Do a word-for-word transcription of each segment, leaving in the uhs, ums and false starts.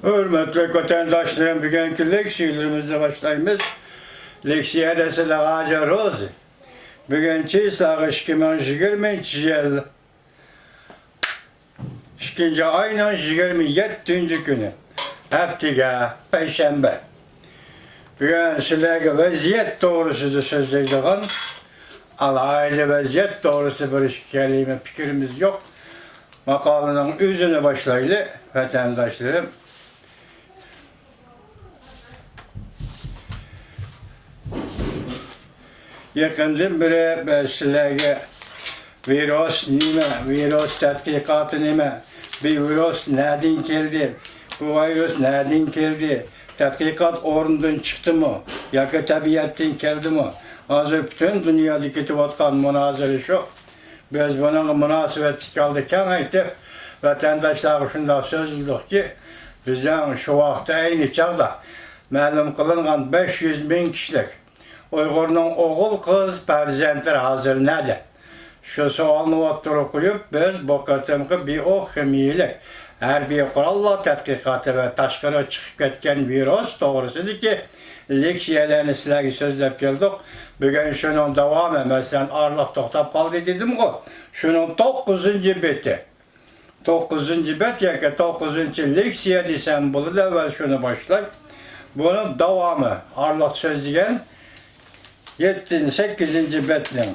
ھۆرمەتلىك ۋەتەنداشلىرىم، بۈگۈنكى لېكسىيەلىرىمىزنى باشلايمىز. لېكسىيە دەسسىلەك ھاجى روزى. بۈگۈن چىسلاغا ئىككى مىڭ يىگىرمىنچى يىل ئىككىنچى ئاينىڭ يىگىرمە يەتتىنچى كۈنى، ھەپتىگە پەيشەنبە. بۈگۈن سىلەرگە ۋەزىيەت توغرىسىدا سۆزلەيدىغان، ئالاھىدە ۋەزىيەت توغرىسىدا بىر ئىككى كەلىمە پىكرىمىز يوق. ماقالىنىڭ ئۆزىنى باشلايلى، ۋەتەنداشلىرىم. يېقىندىن بېرى بىز سىلەرگە ۋىرۇس نېمە، ۋىرۇس تەتقىقاتى نېمە، بۇ ۋىرۇس نەدىن كەلدى، بۇ ۋىرۇس نەدىن كەلدى، تەتقىقات ئورنىدىن چىقتىمۇ ياكى تەبىئەتتىن كەلدىمۇ، ھازىر پۈتۈن دۇنيادا كېتىۋاتقان مۇنازىرە شۇ. بىز بۇنىڭغا مۇناسىۋەتلىك ھالدا كېڭەيتىپ، ۋەتەنداشلارغا شۇنداق سۆزلىدۇقكى، بىزنىڭ شۇ ۋاقىتتا ئەينى چاغدا مەلۇم قىلىنغان بەش يۈز مىڭ كىشىلىك ئۇيغۇرنىڭ ئوغۇل-قىز پەرزەنتلىرى ھازىر نەدە؟ شۇ سوئالنى ئوتتۇرىغا قويۇپ، بىز بۇ قېتىمقى بىئوخىمىيىلىك ھەربىي قوراللار تەتقىقاتى ۋە تاشقىرىغا چىقىپ كەتكەن ۋىرۇس توغرىسىدىكى لېكسىيەلەرنى سىلەرگە سۆزلەپ كەلدۇق. بۈگۈن شۇنىڭ داۋامى، مەسىلەن، ئارىلىق توختاپ قالدى دېدىمغۇ، شۇنىڭ توققۇزىنچى بېتى. توققۇزىنچى بەت ياكى توققۇزىنچى لېكسىيە دېسەم بولىدۇ، ئەۋۋەل شۇنى باشلاي. بۇنىڭ داۋامى، ئارىلىق سۆزلىگەن يەتتىنچى، سەككىزىنچى بەتنىڭ،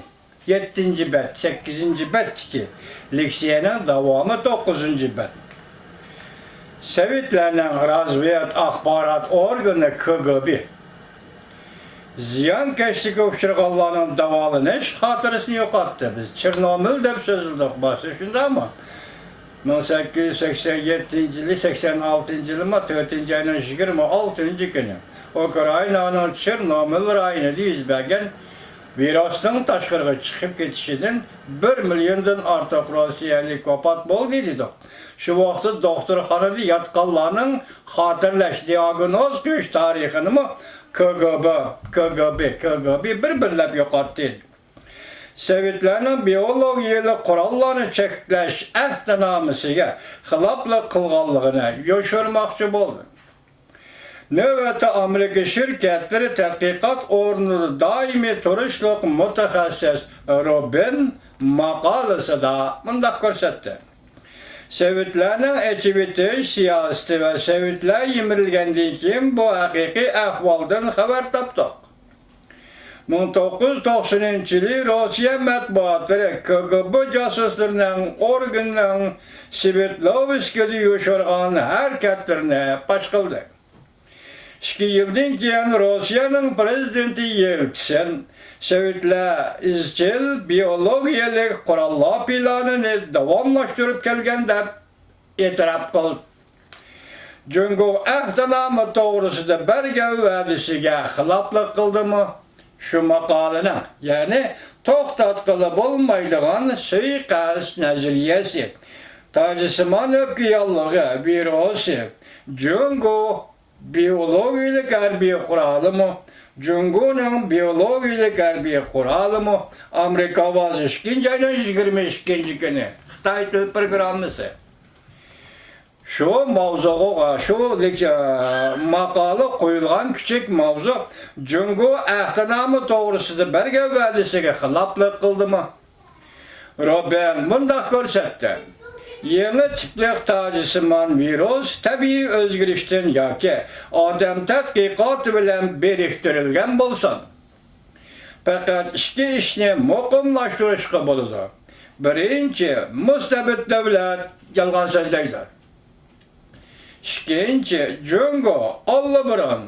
يەتتىنچى بەت، سەككىزىنچى بەتتىكى لېكسىيەنىڭ داۋامى توققۇزىنچى بەت. سوۋېتلارنىڭ رازۋېد ئاخبارات ئورگىنى كىگىبى زىيانكەشلىككە ئۇچرىغانلارنىڭ داۋالىنىش خاتىرىسىنى يوقاتتى. بىز چېرنوبىل دەپ سۆزلىدۇق، باشتا شۇنداقمۇ؟ مىڭ سەككىز يۈز سەكسەن يەتتىنچى يىلى، سەكسەن ئالتىنچى يىلى، تۆتىنچى ئاينىڭ يىگىرمە ئالتىنچى كۈنى ئۇكرائىنانىڭ چېرنوبىل رايونىدا يۈز بەرگەن ۋىرۇسنىڭ تاشقىرىغا چىقىپ كېتىشىدىن بىر مىليوندىن ئارتۇق روسىيەلىك ۋاپات بولدى دېدۇق. شۇ ۋاقىتتا دوختۇرخانىدا ياتقانلارنىڭ خاتىرىلەش، دىئاگنوز قويۇش تارىخىنىمۇ كىگىبى، كىگىبى، كىگىبى بىر-بىرلەپ يوقاتتى. سوۋېتلارنىڭ بىئولوگىيەلىك قوراللارنى چەكلەش ئەھدىنامىسىگە خىلاپلىق قىلغانلىقىنى يوشۇرماقچى بولدى. نۆۋەتتە ئامېرىكا شىركەتلىرى تەتقىقات ئورنىدا دائىمىي تۇرۇشلۇق مۇتەخەسسىس روبىن ماقالىسىدا مۇنداق كۆرسەتتى: سوۋېتلارنىڭ ئېچىۋېتىش سىياسىتى ۋە سوۋېتلار يىمىرىلگەندىن كېيىن بۇ ھەقىقىي ئەھۋالدىن خەۋەر تاپتۇق. مىڭ توققۇز يۈز توقسىنىنچى يىلى روسىيە مەتبۇئاتلىرى كىگىبى جاسۇسلىرىنىڭ ئورگىنىنىڭ سۋېردلوۋسكىدا يوشۇرغان ھەرىكەتلىرىنى پاش قىلدى. ئىككى يىلدىن كېيىن روسىيەنىڭ پىرېزىدېنتى يېلتسىن سوۋېتلار ئىزچىل بىئولوگىيەلىك قوراللار پىلانىنى داۋاملاشتۇرۇپ كەلگەن دەپ ئېتىراپ قىلدى. جۇڭگو ئەھدىنامە توغرىسىدا بەرگەن ۋەدىسىگە خىلاپلىق قىلدىمۇ؟ شۇ ماقالىنىڭ، يەنى توختاتقىلى بولمايدىغان سۇيىقەست نەزەرىيەسى، تاجسىمان ئۆپكە ياللۇغى ۋىرۇسى، جۇڭگو بىئولوگىيەلىك ھەربىي قورالىمۇ، جۇڭگونىڭ بىئولوگىيەلىك ھەربىي قورالىمۇ، ئامېرىكا ئاۋازى ئىككىنچى ئاينىڭ يىگىرمە ئىككىنچى كۈنى خىتاي تىل پروگراممىسى. شۇ ماۋزۇغا، شۇ لېك-، ماقالە قويۇلغان كىچىك ماۋزۇ جۇڭگو ئەھدىنامە توغرىسىدا بەرگەن ۋەدىسىگە خىلاپلىق قىلدىمۇ؟ روبىن مۇنداق كۆرسەتتى: يېڭى تىپلىق تاجسىمان ۋىرۇس تەبىئىي ئۆزگىرىشتىن ياكى ئادەم تەتقىقاتى بىلەن بىرىكتۈرۈلگەن بولسۇن، پەقەت ئىككى ئىشنى مۇقىملاشتۇرۇشقا بولىدۇ. بىرىنچى، مۇستەبىت دۆلەت يالغان سۆزلەيدۇ. ئىككىنچى، جۇڭگو ئاللىبۇرۇن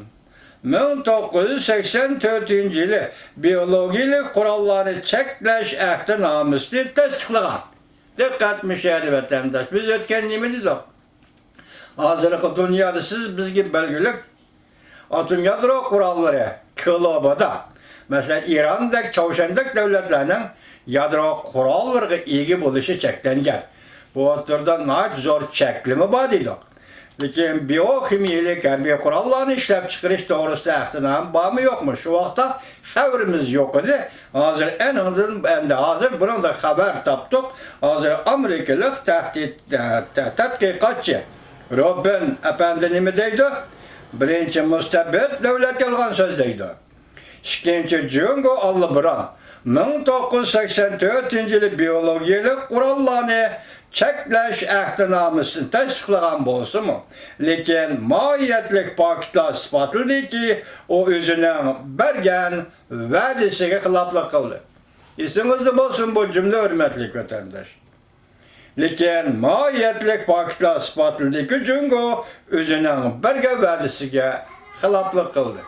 مىڭ توققۇز يۈز سەكسەن تۆتىنچى يىلى بىئولوگىيەلىك قوراللارنى چەكلەش ئەھدىنامىسىنى تەستىقلىغان. دىققەت، مۇشۇ يەردە ۋەتەنداش، بىز ئۆتكەن نېمە دېدۇق؟ ھازىرقى دۇنيادا سىز بىزگە بەلگىلىك ئاتوم يادرو قوراللىرى كىلوبىدا، مەسىلەن، ئىراندەك، چاۋشيەندەك دۆلەتلەرنىڭ يادرو قوراللىرىغا ئىگە بولۇشى چەكلەنگەن. بۇ ئوتتۇرىدا ناھايىتى زور چەكلىمە بار دېدۇق. لېكىن بىئوخىمىيەلىك ھەربىي قوراللارنى ئىشلەپچىقىرىش توغرىسىدا ئەھدىنامە بارمۇ يوقمۇ؟ شۇ ۋاقىتتا خەۋىرىمىز يوق ئىدى. ھازىر ئېنىڭدىن، ئەمدى ھازىر بۇنىڭدا خەۋەر تاپتۇق. ھازىر ئامېرىكىلىق تەھدىت، تە-، تە-، تەتقىقاتچى روبىن ئەپەندى نېمە دەيدۇ؟ بىرىنچى، مۇستەبىت دۆلەت يالغان سۆزلەيدۇ. ئىككىنچى، جۇڭگو ئاللىبۇرۇن مىڭ توققۇز يۈز سەكسەن تۆتىنچى يىلى بىيولوگىيەلىك قوراللارنى چەكلەش ئەھدىنامىسىنى تەستىقلىغان بولسىمۇ، لېكىن ماھىيەتلىك پاكىتلار ئىسپاتلىدىكى، ئۇ ئۆزىنىڭ بەرگەن ۋەدىسىگە خىلاپلىق قىلدى. ئېسىڭىزدە بولسۇن بۇ جۈملە، ھۆرمەتلىك ۋەتەنداش. لېكىن ماھىيەتلىك پاكىتلار ئىسپاتلىدىكى، جۇڭگو ئۆزىنىڭ بەرگەن ۋەدىسىگە خىلاپلىق قىلدى.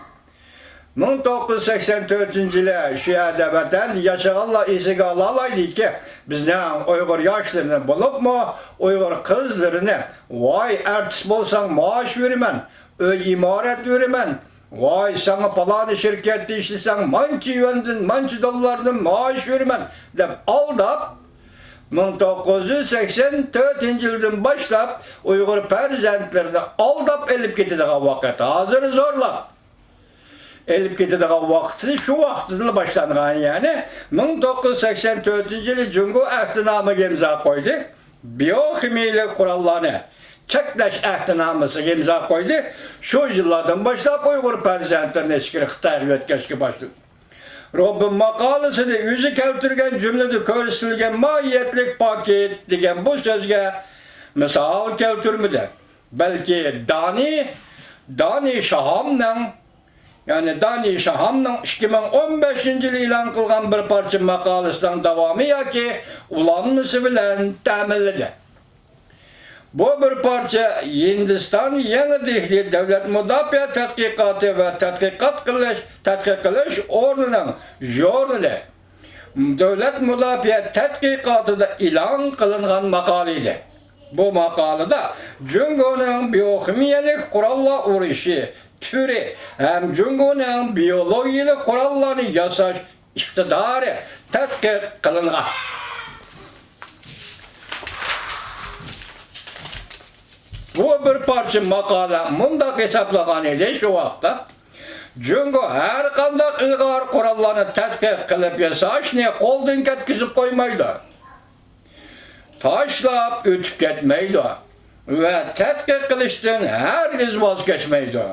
مىڭ توققۇز يۈز سەكسەن تۆتىنچى يىلى شۇ يەردە ۋەتەندە ياشىغانلار ئېسىگە ئالالايدىكى، بىزنىڭ ئۇيغۇر ياشلىرىنى، بولۇپمۇ ئۇيغۇر قىزلىرىنى، ۋاي، ئارتىس بولساڭ مائاش بېرىمەن، ئۆي ئىمارەت بېرىمەن، ۋاي، ساڭا پالانى شىركەتتە ئىشلىسەڭ مانچە يۈەندىن، مانچە دوللاردىن مائاش بېرىمەن دەپ ئالداپ، مىڭ توققۇز يۈز سەكسەن تۆتىنچى يىلدىن باشلاپ ئۇيغۇر پەرزەنتلىرىنى ئالداپ ئېلىپ كېتىدىغان ۋاقىت. ھازىر زورلاپ ئېلىپ كېتىدىغان ۋاقتى شۇ ۋاقتىدىن باشلانغان، يەنى مىڭ توققۇز يۈز سەكسەن تۆتىنچى يىلى جۇڭگو ئەھدىنامىگە ئىمزا قويدى. بىيوخىمىيەلىك قوراللارنى چەكلەش ئەھدىنامىسىگە ئىمزا قويدى. شۇ يىللاردىن باشلاپ ئۇيغۇر پەرزەنتلىرىنى ئىچكىرى خىتايغا يۆتكەشكە باشلىدى. روبىن ماقالىسىدە ئۆزى كەلتۈرگەن جۈملىدە كۆرسىتىلگەن ماھىيەتلىك پاكىت دېگەن بۇ سۆزگە مىسال كەلتۈرمىدى. بەلكى دانى، دانى شاھامنىڭ، يەنى دانى شاھامنىڭ ئىككى مىڭ ئون بەشىنچى يىلى ئېلان قىلغان بىر پارچە ماقالىسىنىڭ داۋامى ياكى ئۇلانمىسى بىلەن تەمىنلىدى. بۇ بىر پارچە ھىندىستان يېڭى دېھلى دۆلەت مۇداپىئە تەتقىقاتى ۋە تەتقىقات قىلىش، تەتقىق قىلىش ئورنىنىڭ ژۇرنىلى دۆلەت مۇداپىئە تەتقىقاتىدا ئېلان قىلىنغان ماقالە ئىدى. بۇ ماقالىدا جۇڭگونىڭ بىيوخىمىيەلىك قوراللار ئۇرۇشى تۈرى ھەم جۇڭگونىڭ بىيولوگىيەلىك قوراللارنى ياساش ئىقتىدارى تەتقىق قىلىنغان. بۇ بىر پارچە ماقالە مۇنداق ھېسابلىغان ئىدى شۇ ۋاقىتتا، جۇڭگو ھەر قانداق ئىلغار قوراللارنى تەتقىق قىلىپ ياساشنى قولدىن كەتكۈزۈپ قويمايدۇ. تاشلاپ ئۆتۈپ كەتمەيدۇ ۋە تەتقىق قىلىشتىن ھەرگىز ۋاز كەچمەيدۇ.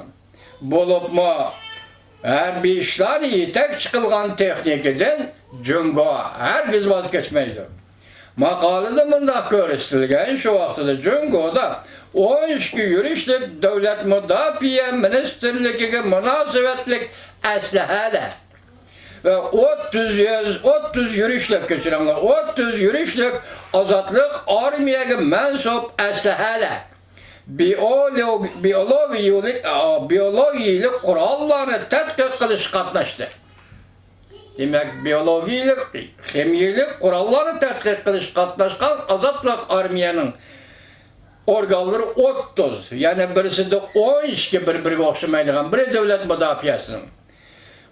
بولۇپمۇ ھەربىي ئىشلارنى يېتەكچى قىلغان تېخنىكىدىن جۇڭگو ھەرگىز ۋاز كەچمەيدۇ. ماقالىدە مۇنداق كۆرسىتىلگەن، شۇ ۋاقتىدا جۇڭگودا ئون ئىككى يۈرۈشلۈك دۆلەت مۇداپىئە مىنىستىرلىكىگە مۇناسىۋەتلىك ئەسلىھەلەر ۋە ئوتتۇز يۈز، ئوتتۇز يۈرۈشلۈك، كەچۈرۈڭلار، ئوتتۇز يۈرۈشلۈك ئازادلىق ئارمىيەگە مەنسۇپ ئەسلىھەلەر، بىئولوگ-، بىئولوگىيەلىك، ئا، بىئولوگىيەلىك قوراللارنى تەتقىق قىلىشقا قاتناشتى. دېمەك، بىئولوگىيەلىك، خىمىيەلىك قوراللارنى تەتقىق قىلىشقا قاتناشقان ئازادلىق ئارمىيەنىڭ ئورگانلىرى ئوتتۇز، يەنى بىرسىدە ئون ئىككى، بىر-بىرىگە ئوخشىمايدىغان، بىرى دۆلەت مۇداپىئەسىنىڭ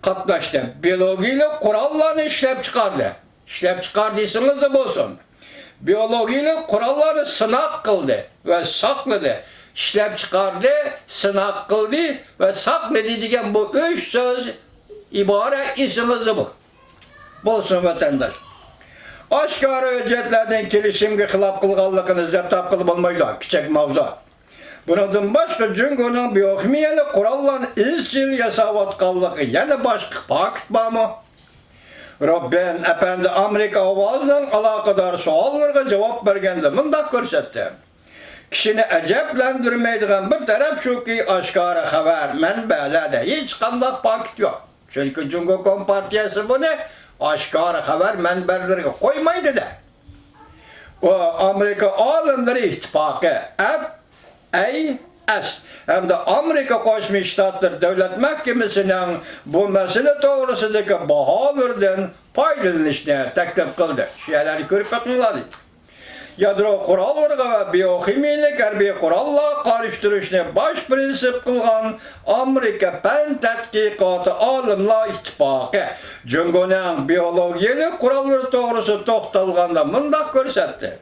قاتناشتى. بىئولوگىيەلىك قوراللارنى ئىشلەپچىقاردى. ئىشلەپچىقاردى دېسىڭىزلا بولسۇن. بىئولوگىيەلىك قوراللارنى سىناق قىلدى ۋە ساقلىدى. ئىشلەپچىقاردى، سىناق قىلدى ۋە ساقلىدى دېگەن بۇ ئۈچ سۆز ئىبارە ئېسىڭىزدە بول-، بولسۇن، ۋەتەنداش. ئاشكارا ھۆججەتلەرنىڭ كېلىشىمگە خىلاپ قىلغانلىقىنى ئىزدەپ تاپقىلى بولمايدۇ، كىچىك ماۋزۇ. بۇنىڭدىن باشقا، جۇڭگونىڭ بىئوخىمىيەلىك قوراللارنى ئىزچىل ياساۋاتقانلىقى يەنە باشقا پاكىت بارمۇ؟ روبىن ئەپەندى ئامېرىكا ئاۋازىنىڭ ئالاقىدار سوئاللىرىغا جاۋاب بەرگەندە مۇنداق كۆرسەتتى: كىشىنى ئەجەبلەندۈرمەيدىغان بىر تەرەپ شۇكى، ئاشكارا خەۋەر مەنبەلەردە ھېچقانداق پاكىت يوق. چۈنكى جۇڭگو كومپارتىيەسى بۇنى ئاشكارا خەۋەر مەنبەلىرىگە قويمايدۇ-دە. ئۇ ئامېرىكا ئالىملىرى ئىتتىپاقى، ئەپ، ئەي، ئەس، ھەمدە ئامېرىكا قوشما شتاتلىرى دۆلەت مەھكىمىسىنىڭ بۇ مەسىلە توغرىسىدىكى باھالىرىدىن پايدىلىنىشنى تەكلىپ قىلدى. شۇ يەرلەرنى كۆرۈپ بېقىڭلار، دېدى. يادرو قوراللىرىغا ۋە بىئوخىمىيەلىك ھەربىي قوراللارغا قارشى تۇرۇشنى باش پىرىنسىپ قىلغان ئامېرىكا پەن تەتقىقاتى ئالىملار ئىتتىپاقى جۇڭگونىڭ بىئولوگىيەلىك قوراللىرى توغرىسىدا توختالغاندا مۇنداق كۆرسەتتى: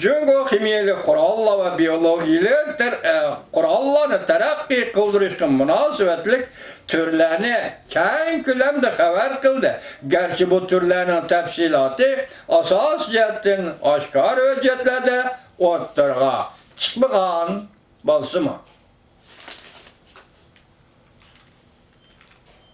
جۇڭگو خىمىيەلىك قوراللار ۋە بىئولوگىيەلىك تەر-، ئە، قوراللارنى تەرەققىي قىلدۇرۇشقا مۇناسىۋەتلىك تۈرلەرنى كەڭ كۆلەمدە خەۋەر قىلدى، گەرچە بۇ تۈرلەرنىڭ تەپسىلاتى ئاساسىي جەھەتتىن ئاشكارا ھۆججەتلەردە ئوتتۇرىغا چىقمىغان بولسىمۇ،